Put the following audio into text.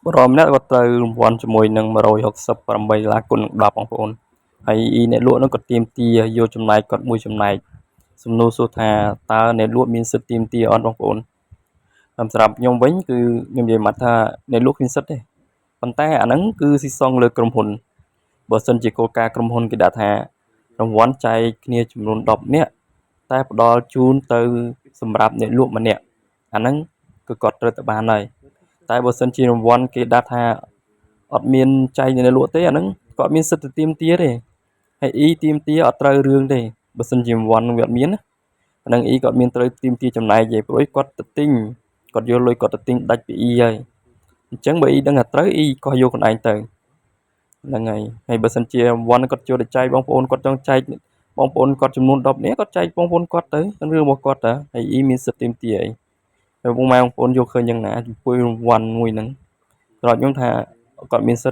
បុរសម្នាក់គាត់ត្រូវរង្វាន់ជាមួយនឹង168ដុល្លារគុណនឹង10បងប្អូនហើយអ្នកលក់នោះក៏ទាមទារយកចំណែកគាត់មួយចំណែកសំណួរសួរថាតើអ្នកលក់មានសិទ្ធិទាមទារអត់បងប្អូនសម្រាប់ខ្ញុំវិញគឺខ្ញុំនិយាយមកថាអ្នកលក់គ្មានសិទ្ធិទេប៉ុន្តែអាហ្នឹងគឺស៊ីសងលើក្រុមហ៊ុនបើសិនជាគោលការណ៍ក្រុមហ៊ុនគេដាក់ថារង្វាន់ចែកគ្នាចំនួន10នាក់តែផ្ដល់ជូនទៅសម្រាប់អ្នកលក់ម្នាក់អាហ្នឹងគឺគាត់ត្រូវតែបានហើយតែបើសិនជារង្វាន់គេដាក់ថាអត់មានចែកអ្នកលក់ទេអាហ្នឹងគាត់មានសិទ្ធិទៅទាមទារទេហើយអ៊ីទាមទារអត់ត្រូវរឿងទេបើសិនជារង្វាន់វាអត់មានណាអាហ្នឹងអ៊ីគាត់មានត្រូវទាមទារចំណែកទេព្រោះគាត់ទៅទិញគាត់យកលុយគាត់ទៅទិញដាច់ពីអ៊ីហើយអញ្ចឹងបើអ៊ីដឹងថាត្រូវអ៊ីក៏យកខ្លួនឯងទៅហ្នឹងហើយហើយបើសិនជារង្វាន់គាត់ចូលទៅចែកបងប្អូនគាត់ចង់ចែកបងប្អូនគាត់ចំនួន10នាក់គាត់ចែកបងប្អូនគាត់ទៅរឿងរបស់គាត់តើហើយអ៊ីមានសិទ្ធិទាមទារអីហើយពុកម៉ែបងប្អូនយកឃើញយ៉ាងណាចំពោះរង្វាន់មួយហ្នឹងសម្រាប់ខ្ញុំថាគាត់មានសិទ្ធិ។